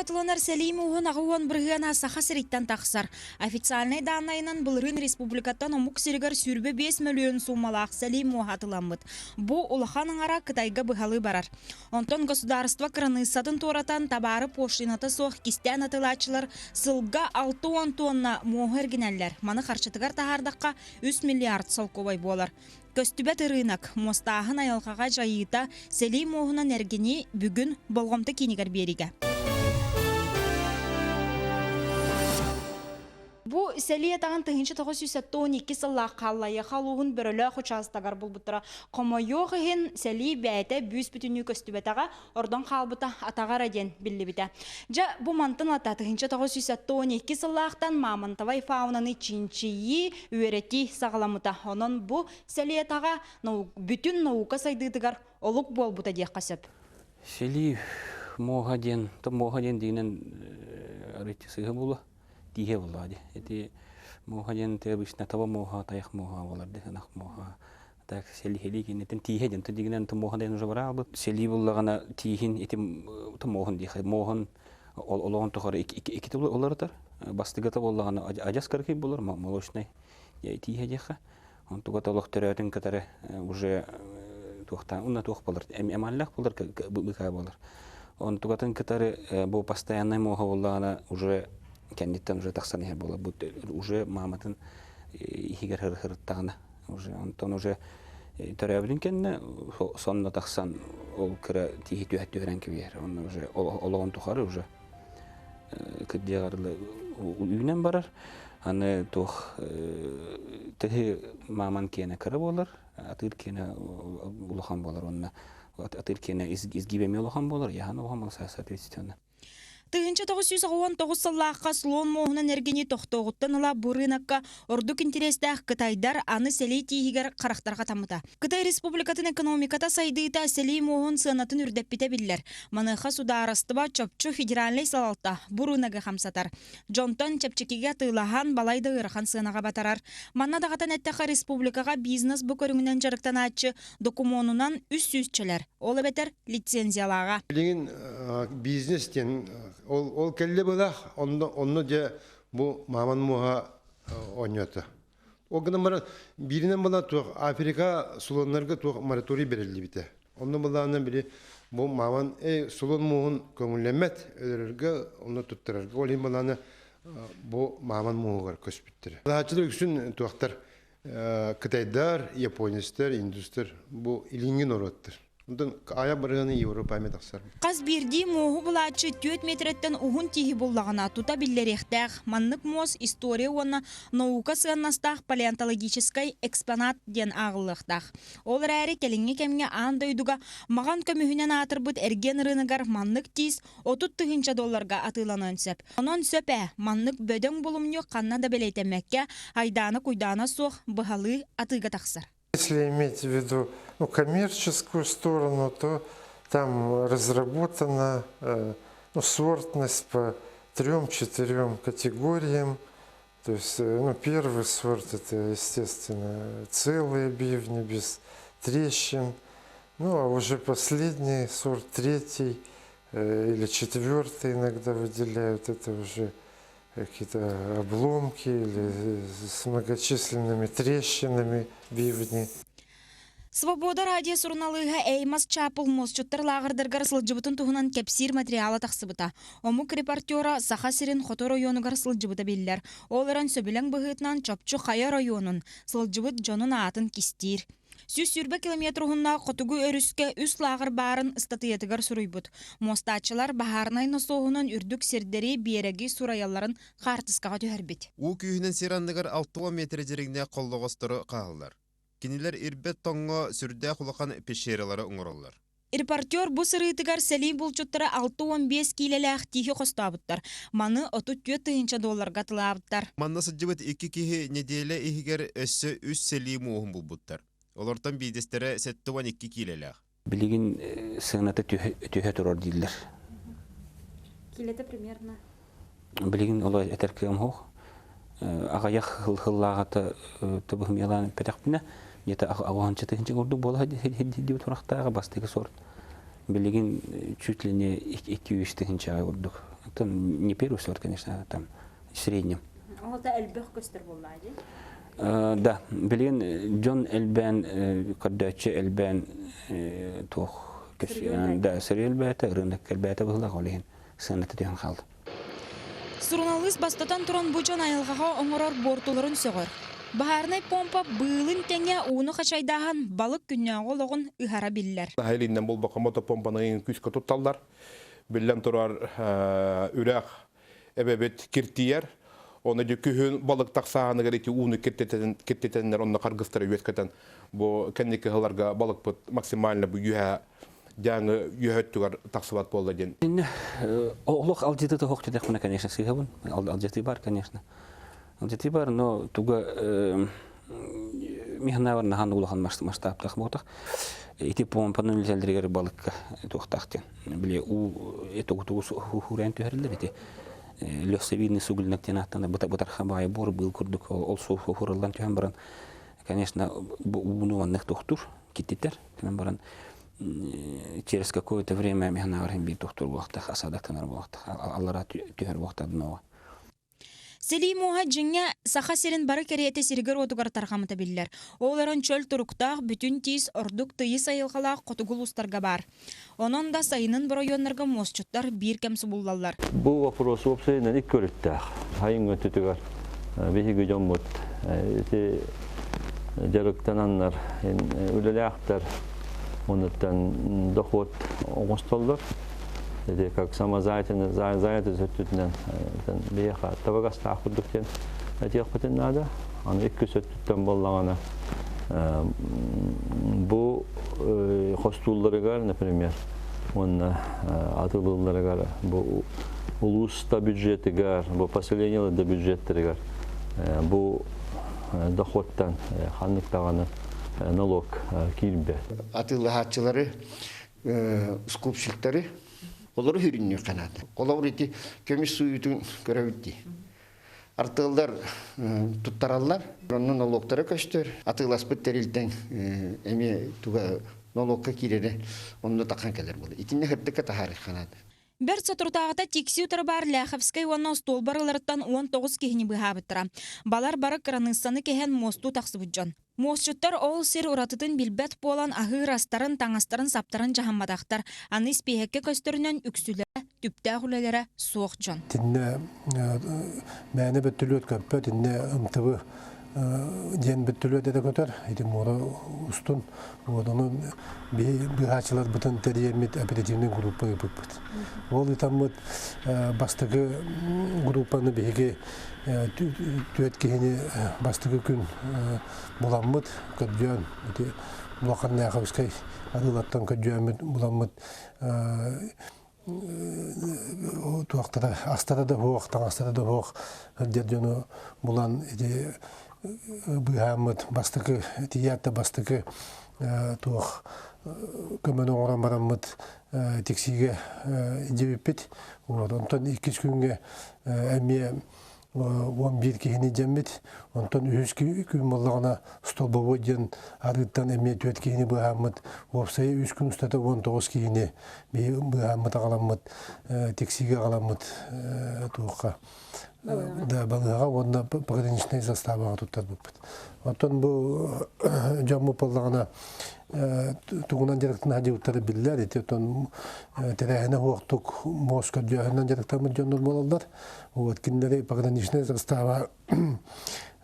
атыланар сэлии мууһун 80% Саха сириттэн тахсар. Официальнай дааннайынан былырыын республикаттан омук сиригэр 25 мөлүйүөн суумалаах сэлии муоһа атыламмыт. Бу улахан аҥара Кытайга быһалыы барар. Онтон государство кыраныыссатын туоратан табаары пошлината суох кистээн атыылааччылар сылга 60 тонна муоһу эргинэллэр. Маны харчытыгар таһаардахха 3 миллиард солкуобай буолар. Көстүбэт ырыынак, муостааһын айылҕаҕа дьайыыта сэлии муоһунан эргинии бүгүн болҕомто киинигэр биэриигэ. Бу сэлии атаҕын 1972 сыллаах Халлайыха улууһун Бөрөлөөх учаастагар булбуттара. Хомойуох иһин, сэлии бэйэтэ бүүс-бүтүннүү көстүбэтэҕэ, ордон хаалбыта атаҕа эрэ диэн биллибитэ. Дьэ, бу мантан ата 1972 сыллаахтан мамонтовай фаунаны чинчийии, үөрэтии саҕаламмыта. Онон бу сэлии атаҕа бүтүн наука сайдыытыгар олук буолбута диэххэ сөп. Сэлии муоһа диэн, муоһа диэн диинэн арыйчы сыыһа буолуо. Тииһэ буоллаҕа дии. Ити муоһа диэн ты обычно таба муоһа, тайах муоһа буолар дии, ынах муоһа. Так сэлиһэлии киниттэн тииһэ диэн дигинэн муоһа диэн уже бараабыт. Сэлии буллаҕына тииһин ити муоһун диэхэ муоһун олоҕун тухары иккитэ уларытар. Бастыгата буоллаҕына адьас кыракый буолар, молочный тииһэ диэхэ. Онтугата олох төрөөтүн кытары уже туохтаан уна туох болар эмаллах болар быка болар. Онтугатын кытары бу постоянный муоха боллаҕына уже кэнниттэн уже тахсан иһэр буолар. Бу уже мааматын иһигэр хырыттаҕына уже онтон уже төрөөбүтүн кэннэ сонно тахсан ол кыра тииһи түһэ түһэрэн кэбиһэр. Онно уже олоҕун тухары уже кырдьаҕар үүнэн барар. Аны туох тыһы мааман киэнэ кыра буолар, атыыр киэнэ улахан буолар уонна атыыр киэнэ изгиб эмиэ улахан буолар, яһан улахан буолар соответственно. 1999 сыллаахха слон муоһунан эргини тохтооҕуттан ыла бу рынокка ордук интэриэстээх кытайдар аны сэлии тииһигэр харахтара хатаммыта. Кытай Республикатын экономиката сайдыыта сэлии муоһун сыанатын үрдэппитэ биллэр. Маныаха судаарыстыба чопчу федеральнай салалта бу рыногы хамсатар. Дьонтон чэпчэкигэ атыылаһан балай да ыарахан сыанаҕа батарар. Манна даҕатан эттэххэ, республикаҕа бизнес бу көрүҥүнэн дьарыктанааччы докумуонунан үс сүүсчэлэр, ол эбэтэр лицензиялааҕа. Билигин бизнес диэн ол, ол кэллэ былах, онно, онно дьэ бу мааман муоһа оонньоото. Ол гынан баран бииринэн була туох Африка сулоннарга туох мораторий бэриллибитэ. Онно былаанынан били бу мааман сулон мууһун көҥүллэммэт өлөрөргө, онно туттарарга ол иһин былаана бу мааман мууһугар көспүттэрэ. Алааччылар үксүн туохтар кытайдар, японецтар, индустар бу илиҥҥи норуоттар. Онтон айа барыһаны Европа эмэ тахсар. Хас биирдии муоһу булааччы 4 метрэттэн уһун тииһи буллаҕына тута биллэриэхтээх. Маннык муос история уонна наука сыаннастаах палеонтологическай экспонат диэн ааҕыллыахтаах. Ол эрээри кэлиҥҥи кэмҥэ аан дойдуга маҕан көмүһүнэн аатырбыт эргиэн ырыыныгар маннык тиис 30 тыһыынча долларга атыыланыан сөп. Онон сөп ээ, маннык бөдөҥ булумньу ханна да бэлиэтэммэккэ, айдаана-куйдаана суох быһалыы атыыга тахсар. Если иметь в виду, ну, коммерческую сторону, то там разработана ну, сортность по трем-четырем категориям. То есть, ну, первый сорт это, естественно, целые бивни без трещин. Ну, а уже последний сорт, третий или четвертый иногда выделяют, это уже какие-то обломки или с многочисленными трещинами бивни. Свобода радио суруналыыһа Эймос Чапыл муосчуттар лааҕырдарыгар сылдьыбытын туһунан кэпсиир материала тахсыбыта. Омук репортера Саха сирин хоту оройуонугар сылдьыбыта биллэр. Ол эрэн сөбүлэҥ быһыытынан чопчу хайа оройуонун, сылдьыбыт дьонун аатын кистиир. 120 километр уһуннаах хотугу өрүскэ үс лааҕыр баарын ыстатыйатыгар суруйбут. Муостааччылар баһаарынай носуоһунан үрдүк сирдэри, биэрэги сурайалларын хаартыскаҕа түһэрбит. Уу күүһүнэн сир анныгар 60 метр дириҥнээх холлоҕостору хааллар. Кинилэр ирбэт тоҥҥо сүрдээх улахан пещералары оҥороллор. Репортер бу сырыытыгар сэлии булчуттара 65 киилэлээх тииһи хостообуттар. Маны 34 тыһыынча долларга атылаабыттар. Манна сылдьыбыт икки киһи нэдиэлэ иһигэр өссө үс сэлии муоһун булбуттар. Олортон биирдэстэрэ 72 киилэлээх. Билигин сыаната түһэ турар дииллэр. Киилэтэ примерно? Билигин ол этэр кыам суох. Аҕыйах хыллааҕыта тыбыһымыйалаан эппэтэхпинэ, где-то аҕыһанча тыһынча курдук буола диэбит сурахтааҕа бастакы сорт. Билигин чуть ли не 2-3 тыһынчаҕа курдук. Это не первый сорт, конечно, там в среднем. Ол да элбэх көстөр буоллаа дии. Да, билигин дьон элбээн, көрдөөччү элбээн туох да сырыы элбээтэ, рынок элбээтэ быһыылаах, ол иһин сыаната түһэн хаалла. Суруналыыс бастатан туран бу дьон айылҕаҕа оҥорор буортуларын сөҕөр. Баһаарынай помпа быылын тэҥэ ууну хачайдааһын балык күннээҕи олоҕун ыһара биллэр. Илиннэн буолбакка мотопомпаны күүскэ тутталлар. Биллэн турар, үрэх эбэбит киртийэр. Оны дьэ күһүн балык тахсааһыныгар ити ууну киртитэннэр онно харгыстары үөскэтэн бу кэнники сылларга балыкпыт максимально бу үөһэ дьааҥы үөһэ өттүгэр тахсыбат буолла диэн. Инне олох алдьыты тоһох диэтэхпинэ, конечно, сыыһабын. Алдьатыы бар, конечно. Алдьатыы бар, но туга миханавар нахан улахан масштабтах буотах. Ити помпаны үлэлэригэр балыкка туохтаах диэн. Били уу этогутугу хуурэн түһэриллэр ити. Лёсовидный суглинок диэн ааттана бытарха баайы буор быыл курдук ол суухуруллан түһэн баран, конечно, ууну маннык тохтуур, киттитэр. Түһэн баран через какое-то время миханавар хим биир тохтуур буолуохтаах, осадоктанар буолуохтаах, аллара түһэр буолуохтаах дноҕа. Сэлии муоһа дьиҥҥэ Саха сирин бары кэриэтэ сиригэр-уотугар тарҕаммыта биллэр. Ол эрэн чөл туруктаах, бүтүн тиис, ордук тыйыс айылҕалаах хотугу улуустарга баар. Онон да сайынын боройуоннарга муосчуттар биир кэм субуллаллар. Бу вопрос уопсайынан икки өрүттээх. Сайыҥҥы өттүтүгэр биһиги дьоммут ити дьарыктананнар, үлэлээхтэр, онуттан дохуот оҥостоллор. Ити как самозанятый занятый өттүтүнэн биһиэхэ табыгастаах курдук диэн этиэхпитин наада. Аны иккис өттүттэн буоллаҕына бу хостуулларыгар, например, уонна атылыылларыгар бу улуус да бюджетыгар, бу поселениелар да бюджеттеригэр бу доходтан ханнык даҕаны налог киирбэт. Атыылаһааччылары скупщиктары олору хүрүннүөххэ наада. Холобур ити көмүс сууйуутун көрөбүт дии. Артыаллар туттараллар, онно нолуоктара көстөр. Атыыласпыт тэрилтэн эмиэ туга нолуокка киирэрэ онно тахан кэлэр буолар. Итиннэ сырдыкка таһаарыахха наада. Бэрт соторутааҕыта Тикси утары баар Ляховскай уонна остуолбар ыларыттан 19 киһини быыһаабыттара. Балар бары кыраныыссаны кэһэн муостуу тахсыбыт дьон. Муосчуттар ол сир уратытын билбэт буолан аһыыр астарын, таҥастарын-саптарын дьаһамматахтар. Аны испииһэккэ көстөрүнэн үксүлэрэ түптээх үлэлэрэ суох дьон. Итиннэ мээнэ бөттүлүөт көппөт, иннэ МТВ диэн бөттүлүөт этэ көтөр. Ити муора устун вот ону быыһааччыларбытын тэрийэммит оперативный группа ыыппыппыт. Ол ыытаммыт бастакы группаны биһиги түөрт киһини бастакы күн буламмыт көрдүөн ити улахан Ляховскай арыылартан көрдүөммүт буламмыт туохтара астара да суох таҥастара да суох сылдьар дьону булан ити быыһааммыт бастакы тиийээт да бастакы туох көмөнү оҥорон бараммыт тиксиигэ дьибиппит вот онтон иккис күҥҥэ эмиэ 11 киһини дьэммит. Онтон үһүс күн буоллаҕына Столбовой диэн арыыттан эмиэ түөрт киһини быыһааммыт. Уопсайа үс күн устата 19 киһини быыһааммыт аҕаламмыт, тиксиигэ аҕаламмыт туохха да балыыһаҕа уонна пограничнай заставаҕа туттарбыппыт. Оттон бу дьоммут буоллаҕына тугунан дьарыктана сылдьыбыттара биллэр. Ити оттон тэрээһинэ суохтук муос көрдөөһүнэн дьарыктаммыт дьоннор буолаллар. Вот кинилэри пограничная застава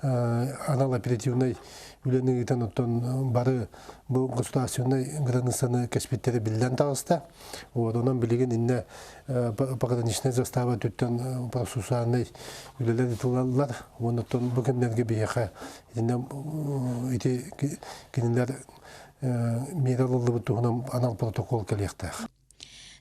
анал оперативнай үлэни ыытан оттон бары бу государственнай границаны кэспиттэрэ биллэн таҕыста. Вот онон билигин иннэ пограничная застава өттүттэн процессуальнай үлэлэр ыытыллаллар. Онон бу кэмнэргэ биһиэхэ итиннэ ити кинилэр миэрэ ылыллыбыт туһунан анал протокол кэлиэхтээх.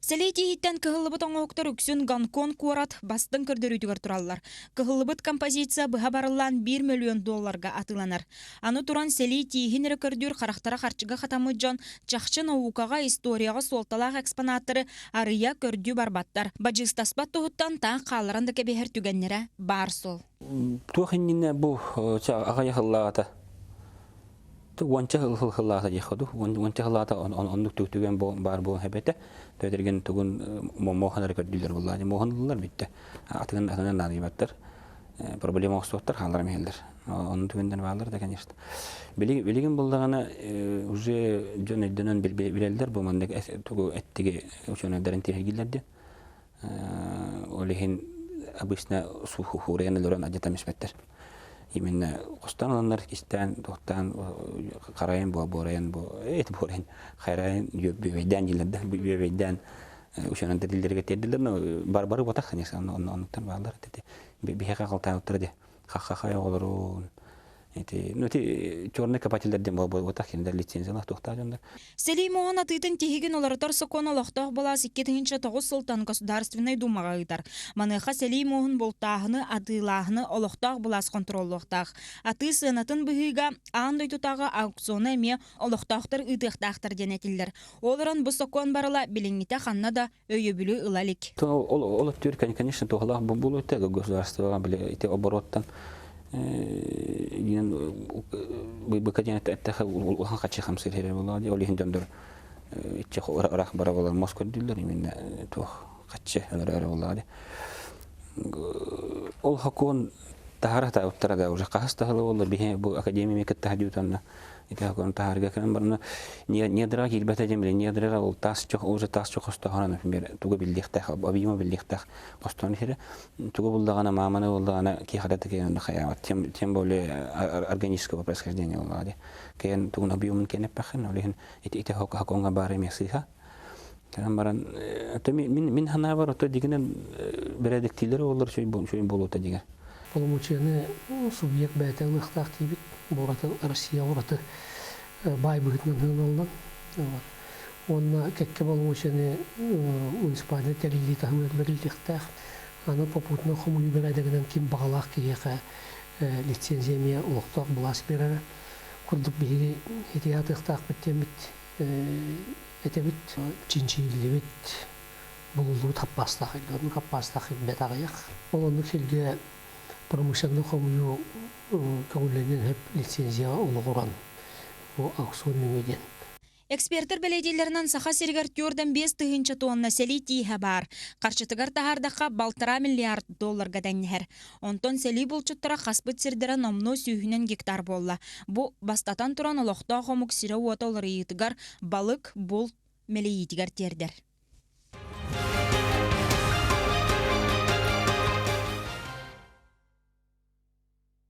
Сэлии тииһиттэн кыһыллыбыт оҥоһуктар үксүн Гонконг куорат бастыҥ көрдөрүүтүгэр тураллар. Кыһыллыбыт композиция быһа барыллаан 1 мөлүйүөн долларга атыыланар. Аны туран сэлии тииһин эрэ көрдүүр харахтара харчыга хатаммыт дьон чахчы наукаҕа, историяҕа суолталаах экспонаттары арыйа, көрдүү барбаттар. Бадьыыстаспат туһуттан таах хаалларан да кэбиһэр түгэннэрэ баар суол. Туох иннинэ бу аҕыйах ыллаҕата. Уонча хыллаата диэххэ дуу. Уонча хыллаата оннук түгэн баар буолан хэбэтэ. Төтөрген тугун муоханары көрдүлэр буллаа. Муохан ыллар бүттэ. Атыгын атынан наадыйбаттар. Проблема оҥостуохтар хааллар миһэллэр. Онну түгэннэр бааллар да, конечно. Билигин булдаҕына уже дьон өйдөнөн билэллэр бу маннык тугу эттиги учуонайдарын тиһиргиллэр диэн. Ол иһин обычно суурайан өлөрөн адьатан испэттэр. Именно хостон ыланнар кистээн, туохтаан харайан бу буорайан бу эт буорайан хайрайан бүөбэйдээн дьилэр да бүөбэйдээн учуонайдар диллэргэ тиэрдилэр, но бар бары ботах, конечно, оннуктар бааллар ити биһиэхэ халтаабыттара ди хаххахай оҕолорун Ити, ну, ити черный копателлэр диэн буолбатах, кинилэр лицензиялаах туохтаах дьоннор. Сэлии муоһун атыытын тиһигин уларытар сокуон олохтоох былаас 2009 сылтан Государственнай Думаҕа ыытар. Маныаха сэлии муоһун бултааһыны, атыылааһыны олохтоох былаас хонтуруоллуохтаах. Атыы сыанатын быһыыга аан дойдутааҕы аукциону эмиэ олохтоохтор ыытыахтаахтар диэн этиллэр. Ол эрэн бу сокуон барыла билиҥҥитэ ханна да өйөбүлү ыла илик. Ол өттүгэр, конечно, туһалаах буолуо этэ государствоҕа били ити обороттан быка диэн эттэхэ улахан хаччы хамсыыр хэрэ буолуо ол иһин дьондор иччэ ыраах бара буолар мос көрдүүллэр именно туох хаччы өлөрө буоллаҕа дии ол хокуон таһара таабыттара да уже хаһыс таһылы буолла биһи бу академия кытта дьуутанна Ити хакон таһаарга кэлэн барна недрага киирбэтэ диэн биле недрага ол таас чох уже таас чох хостоһон, например, тугу биллиэхтээх, объема биллиэхтээх хостон иһэрэ тугу булдаҕына, мааманы булдаҕына киэхэтэ текен хаябат, тем тем более органического происхождения буоллаҕа ди кэйэн тугун объемун кэнэппэххин. Ол иһин ити ити хоконга баар эмиэ сыыһа кэлэн баран мин мин ханаабар ото дигинен бэрээдэктиилэр олор шөй болуота дигер. Полномочияны субъект бэйэтэ ылыахтаах диибит. Бу ураты Россия ураты баай быһыытынан ылыллан. Уонна кэккэ боломуочуйаны муниципальнай тэриллии таһымыгар бэриллиэхтээх. Аны попутно хомуйуу бэрээдэгинэн ким баҕалаах киһиэхэ лицензия эмиэ олохтоох былаас биэрэрэ курдук биһиги ити атыахтаахпыт диэммит этэбит. Чинчийиллибит булуллубут хаппаастаах оннук хаппаастаах бэт аҕыйах. Ол оннук сиргэ промышленнай хомуйуу көҥүллэниэн сөп лицензияҕа олоҕуран бу аукцион нөҥүө диэн. Экспертэр бэлиэтииллэринэн Саха сиригэр 45 тыһыынча тонна сэлии тииһэ баар. Харчытыгар таһаардахха 1,5 миллиард долларга тэҥнэһэр. Онтон сэлии булчуттара хаспыт сирдэрэ номнуо сүүһүнэн гектар буолла. Бу, бастатан туран, олохтоох омук сирэ-уота уларыйыытыгар, балык, булт мэлийиитигэр тиэрдэр.